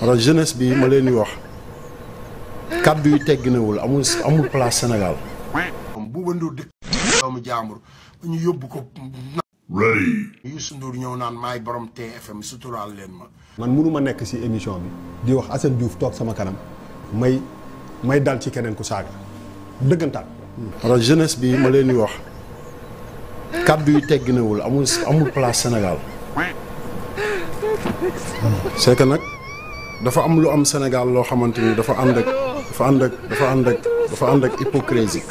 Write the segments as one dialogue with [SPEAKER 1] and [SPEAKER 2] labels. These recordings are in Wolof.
[SPEAKER 1] alors jeunesse bi ma leen di wax kàddu yu tegginewul amul place Sénégal. Bouba Ndour dëkk doomu jaambur ñu yóbbu ko. ready. Youssou Ndour ñëw naan maay borom TFM suturaal leen ma.
[SPEAKER 2] man mënuma nekk ci émission bi di wax Assane Diouf toog sama kanam may dal ci keneen ku saaga dëggantaan.
[SPEAKER 1] alors jeunesse bi ma leen di wax kàddu yu tegginewul amul place Sénégal. c'est que nag dafa am lu am Sénégal loo xamante ni dafa ànd ak hypocrisie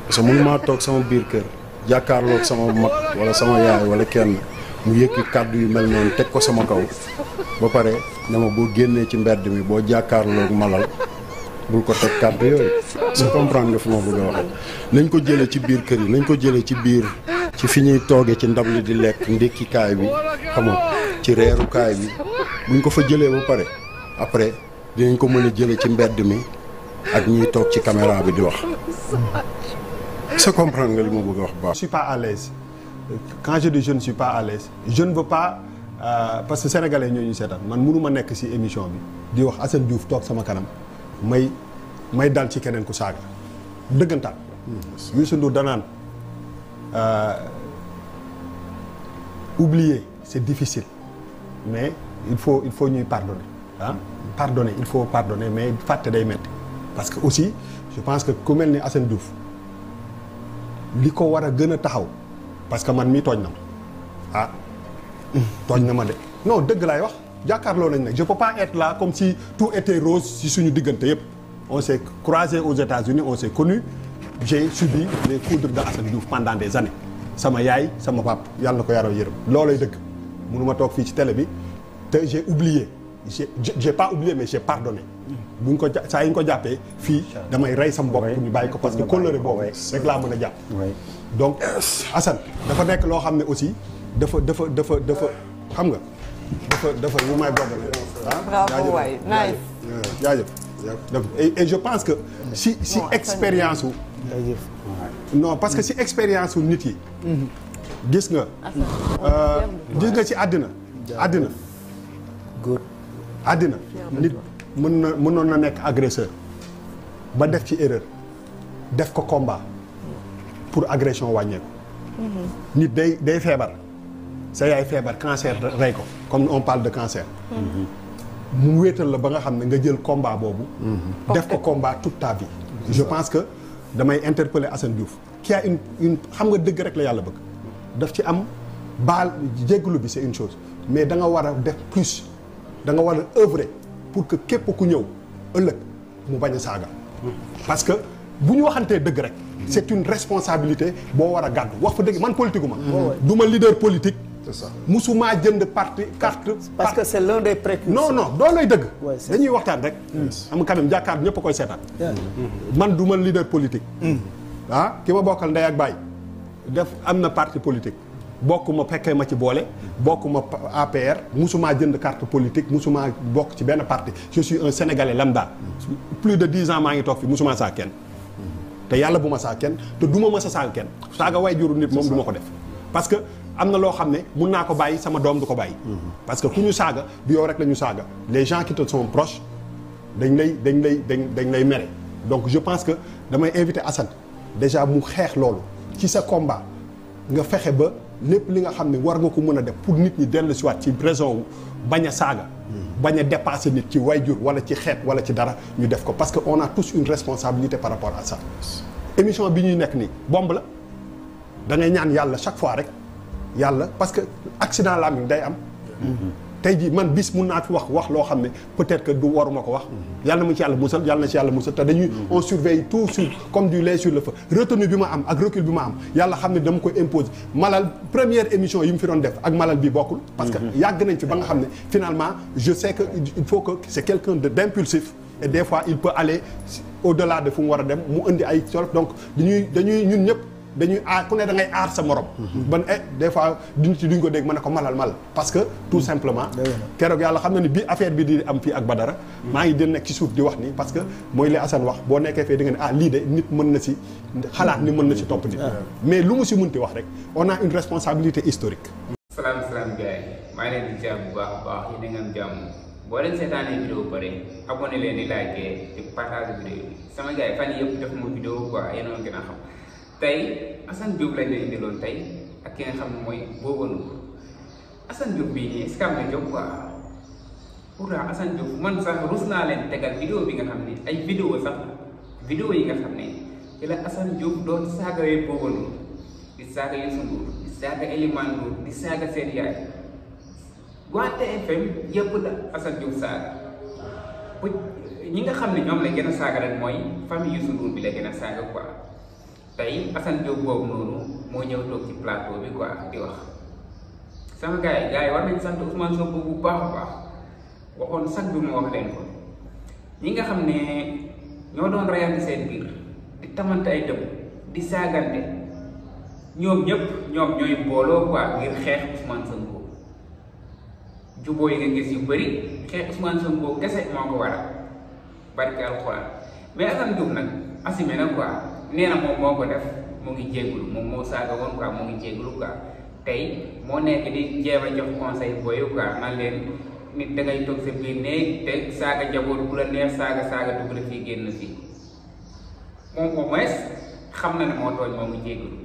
[SPEAKER 1] parce que mënumaa toog sama biir kër jàkkaarloog sama mag wala sama yaay wala kenn mu yëkki kàddu yu mel noonu teg ko sama kaw ba pare ne ma boo génnee ci mbedd mi boo jàkkaarloog malal bul ko teg kàddu yooyu. c'est comprendre nga fi ma bëgg a waxee. nañ ko jëlee ci biir kër yi nañ ko jëlee ci biir ci fi ñuy toogee ci ndab li di lekk ndékkikaay bi xam nga ci reerukaay bi buñ ko fa jëlee ba pare après dinañ ko mën a jëlee ci mbedd mi ak ñiy toog ci caméra bi di wax. c'est comprendre nga li ma bëgg a wax baax.
[SPEAKER 2] Je suis pas à l'aise quand je dis je ne suis pas à l'aise je ne veux pas parce que sénégalais ñoo ñu seetaan man mënuma nekk ci émission bi di wax Assane Diouf toog sama kanam may dal ci keneen ku saaga dëggantaan. Youssou Ndour danaan oublier c'est difficile mais il faut ñuy pardonner pardonner il faut pardonner mais fàtte day metti parce que aussi je pense que ku mel ni Assane Diouf li ko war a gën a taxaw parce que man mii tooñ na ma tooñ na ma de non dëgg laay wax jàkkaarloo nañ nag je peux pas être là comme si tout était rose si suñu diggante yëpp on s'est croisé aux États-Unis on s'est connus j'ai subi les foudres de Assane Diouf pendant des années sama yaay sama pap yàlla na ko yaroo yërëm loolay dëgg mënuma toog fii ci télé bi te j'ai oublié j'ai pas oublié mais j'ai pardonné buñ ko saa yi ñu ko jàppee fii damay rey sama bopp pour ñu bàyyi ko parce que kóllëre boobu rek laa mën a jàpp donc Assane dafa nekk loo xam ne aussi dafa xam nga dafa yu may boddale
[SPEAKER 3] bravo waay nice
[SPEAKER 2] jaajëf et je pense que si expérience wu non parce que si expérience wu nit yi gis nga ci àddina nit mënoon na nekk agresseur ba def ci erreur def ko combat pour agression wàññeeku. nit day feebar sa yaay feebar cancer rey ko comme on parle de cancer. mu wéetal la ba nga xam ne nga jël combat boobu. def ko combat toute ta vie. je pense que damay interpeller Assane Diouf qui a une xam nga dëgg rek la yàlla bëgg daf ci am baal jégalu bi c'est une chose mais da nga war a def plus da nga war a œuvrer pour que képp ku ñëw ëllëg mu bañ a saaga. parce que bu ñu waxantee dëgg rek. c'est une responsabilité boo war a gàddu wax fa dëgg man politique ma. du ma leader politique. c'est ça musuma jënd carte.
[SPEAKER 4] parce que c'est l'un des précurseurs.
[SPEAKER 2] non doo lay dëgg. dañuy waxtaan rek. am quand même jàkkaar ñëpp a koy seetaan. man du ma leader politique. ki ma bokkal ndey ak baay am na parti politique. bokkuma fekkee ma ci boole bokkuma APR musuma jënd carte politique musuma bokk ci benn parti je suis un Sénégalais lambda plus de 10 ans maa ngi toog fi musuma saa kenn te yàlla bu ma saa kenn te du ma mës a saaga kenn saaga way juru nit moom du ma ko def parce que am na loo xam ne mun naa ko bàyyi sama doom du ko bàyyi parce que ku ñu saaga du yow rek la ñu saaga les gens qui te sont proches dañ lay mere donc je pense que damay inviter Assane déjà mu xeex loolu ci sa combat nga fexe ba lépp li nga xam ne war nga ko mën a def pour nit ñi dellu si waat ci raison wu bañ a saaga bañ a dépasser nit ci wayjur wala ci xeet wala ci dara ñu def ko parce que on a tous une responsabilité par rapport à ça émission bi ñuy nekk nii bomb la da ngay ñaan yàlla chaque fois rek yàlla parce que accident làmmiñ day am tey jii man bis mun naa fi wax loo xam ne peut-être que du waruma ko wax yàlla na mu ci yàlla musal yàlla na ci yàlla musal te dañuy on surveille tout sur comme du lait sur le feu retenu bi ma am ak recul bi ma am yàlla xam ne dama koy imposer malal première émission yi mu fi doon def ak malal bi bokkul parce que yàgg nañ fi ba nga xam ne finalement je sais que il faut que c'est quelqu'un d'impulsif et des fois il peut aller au-delà de fu mu war a dem mu indi ay solof donc dañuy ñun ñëpp dañuy aar ku ne da ngay aar sa morom. ban des fois duñ ko dégg mën na ko malal parce que tout simplement. keroog yàlla xam na ni bi affaire bi di am fii ak Badara. maa ngi den nekk ci suuf di wax nii parce que mooy li Assane wax boo nekkee fee di nga ne lii de nit mën na si xalaat ni mën na si topp nit. mais lu mu si mënti wax rek on a une responsabilité historique.
[SPEAKER 5] salaam gars yi maa ngi leen di jàmm bu baax a baax yéen a ngi am jàmm boo leen seetaanee vidéo ba pare abonné leen di liker di partager vidéo bi sama gars yi fan yii yëpp def ma vidéo quoi yéen a gën a xam tey Assane Diouf lañ leen indiloon tey ak ki nga xam ne mooy Bouba Ndour Assane Diouf bii nii est-ce que am na jóg quoi pourtant Assane Diouf man sax rus naa leen tegal vidéo bi nga xam ne ay vidéo sax vidéo yi nga xam ne ci la Assane Diouf doon saagawee Bouba Ndour di saaga Youssou Ndour di saaga Elimane Ndour di saaga seen yaay waa TFM yëpp la Assane Diouf saaga bu ñi nga xam ne ñoom la gën a saaga rek mooy famille Youssou Ndour bi la gën a saaga quoi tey Assane Diouf boobu noonu moo ñëw toog ci plateau bi quoi di wax sama gars yi war nañ sant Ousmane Sonko bu baax a baax waxoon sax bi ma wax leen ko ñi nga xam ne ñoo doon reyante seen biir di tamante ay dëmm di saagante ñoom ñëpp ñoom ñooy booloo quoi ngir xeex Ousmane Sonko jubóo yi nga gis yu bëri xeex Ousmane Sonko kese moo ko waral barke alxuraan mais Assane Diouf nag assumé na quoi nee na moom moo ko def mu ngi jéggulu moom moo saaga woon quoi mu ngi jéggulu quoi tey moo nekk di jéem a jox conseil booyu quoi man leen nit dangay toog sa biir néeg te saaga jaboot bu la neex saaga dugg la fii génn fii moom au moins xam na ne moo tooñ moo ngi jéggulu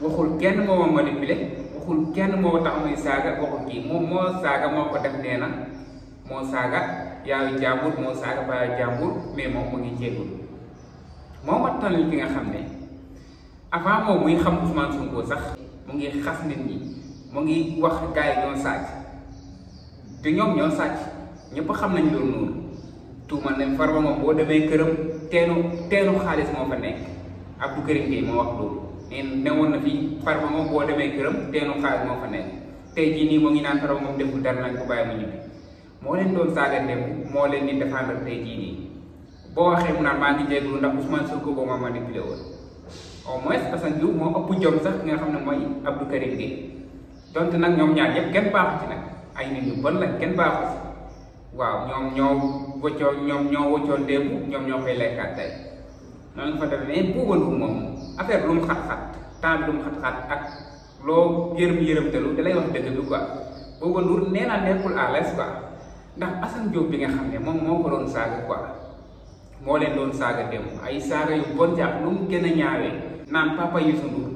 [SPEAKER 5] waxul kenn moo ma manipulé waxul kenn moo tax muy saaga waxul kii moom moo saaga moo ko def nee na moo saaga yaayu jàmbur moo saaga baayu jàmbur mais moom mu ngi jéggulu moo ma tànnal ki nga xam ne avant moom muy xam Ousmane Sonko sax mu ngi xas nit ñi mu ngi wax gars yi ñoo sàcc te ñoom ñoo sàcc ñëpp xam nañ loolu noonu tuumal nañ Farba moom boo demee këram teenu xaalis moo fa nekk Abdou Karim Gueye moo wax loolu ne woon na fii Farba moom boo demee këram teenu xaalis moo fa nekk tey jii nii moo ngi naan Farba moom deful dara nañ ko bàyyi mu ñibbi moo leen doon saaga dem moo leen di défendre tey jii nii boo waxee mu naan maa ngi jégalu ndax Ousmane Sonko boo ma manipulé woon au moins Assane Diouf moo ëpp jom sax nga xam ne mooy Abdou Karim Gueye donte nag ñoom ñaar yëpp kenn baaxu ci nag ay nit ñu bon lañ kenn baaxu ci waaw ñoom ñoo wëccoon démb ñoom ñoo koy lekkaat tey noonu fa def mais Bouba Ndour moom affaire lu mu xat-xat temps bi lu mu xat-xat ak loo yërëm-yërëmtalu da lay wax dëgg bi quoi Bouba Ndour nee naa nekkul à l'aise quoi ndax Assane Diouf bi nga xam ne moom moo ko doon saaga quoi moo leen doon saaga dem ay saaga yu bon jàpp lu mu gën a ñaawee naan papa Youssou Ndour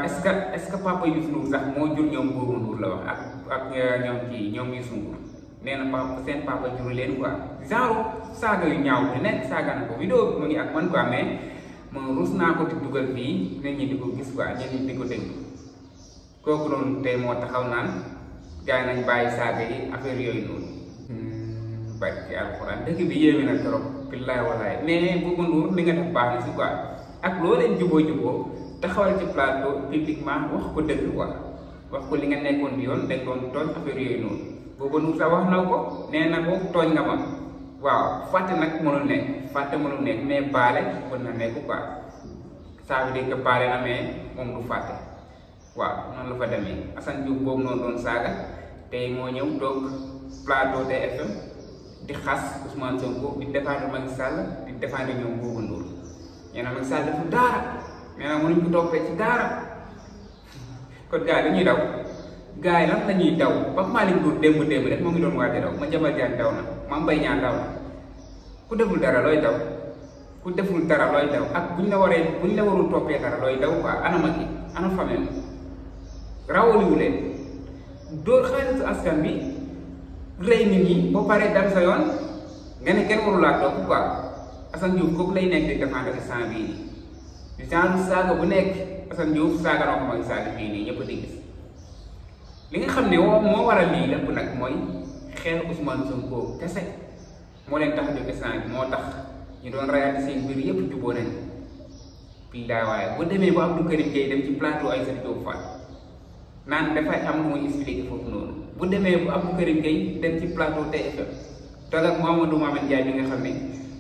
[SPEAKER 5] est-ce que papa Youssou Ndour sax moo jur ñoom Bouba Ndour la wax ak ñoom kii ñoom Youssou Ndour nee na papa seen papa jur leen quoi genre saaga yu ñaaw bi nekk saaga na ko vidéo bi mu ngi ak man quoi mais man rus naa ko di dugal fii nit ñi di ko gis quoi ñenn ñi di ko déglu kooku noonu tey moo taxaw naan gars yi nañ bàyyi saaga yi affaire yooyu noonu barki alxuraan dëkk bi yéeme na trop billaay walaay mais Bouba Ndour li nga def baax na si quoi ak loo leen juboo taxawal ci plateau publiquement wax ko dëgg quoi wax ko li nga nekkoon bi yoon dañ doon tooñ affaire yooyu noonu Bouba Ndour sax wax na ko nee na ko tooñ nga ma waaw fàtte nag mënul nekk mais baale mën na nekk quoi ça veut dire que baale na mais moom du fàtte waaw noonu la fa demee Assane Diouf boobu noonu doon saaga tey moo ñëw toog plateau TFM di xas Ousmane Sonko di défendre Macky Sall di défendre ñoom Bouba Ndour nee na Macky Sall defu daara nee na mënuñ ko toppee ci daara kon gars yi dañuy daw gars yi lan la ñuy daw ba Malick Ndour démb rek moo ngi doon waaj a daw ma Madiambal Diagne daw na Mame Mbaye Niang daw na ku deful dara looy daw ak buñ la warul toppee dara looy daw quoi ana Macky ana famille rawaliwu leen dóor xaalisu askan bi rey nit ñi ba pare dem sa yoon nga ne kenn warul laa topp quoi Assane Diouf kooku lay nekk di défendre instant bii nii genre saaga bu nekk Assane Diouf saaga na ko Macky Sall fii nii ñëpp di gis li nga xam ne moo waral lii lépp nag mooy xeex Ousmane Sonko kese moo leen tax a jóg instant bi moo tax ñu doon rayante seen biir yëpp juboo nañ bii daa waaye bu demee ba Abdou Karim Gueye dem ci plateau Aïssatou Diop Fall naan dafay am lu muy expliqué foofu noonu bu demee bu Abdou Karim Gueye dem ci plateau TFM toog ak Mamadou Mame Ndiaye bi nga xam ne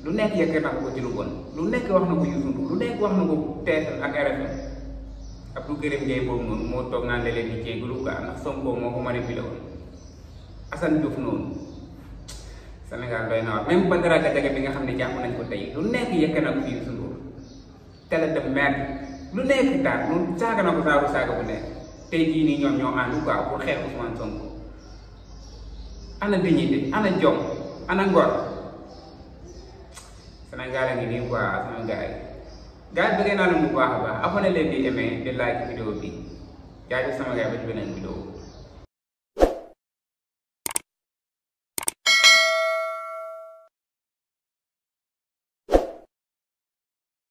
[SPEAKER 5] lu nekk yëkk na ko ci lu bon lu nekk wax na ko Youssou Ndour lu nekk wax na ko TFM ak RFM Abdou Karim Gueye boobu noonu moo toog naan da leen di jégalu quoi ndax Sonko moo ko manipulé woon Assane Diouf noonu Sénégal doy na waar même Badara Gadiaga bi nga xam ne jàpp nañ ko tey lu nekk yëkk na ko fi Youssou Ndour télé de merde lu nekk daal lu saaga na ko saaga bu nekk tey jii nii ñoom ñoo ànd quoi pour xeex Ousmane Sonko ana dignité ana jom ana ngor Sénégal a ngi nii quoi sama gars yi bëggee naa leen bu baax a baax abonné leen di aimé di like vidéo bi jaajëf sama gars ba ci beneen vidéo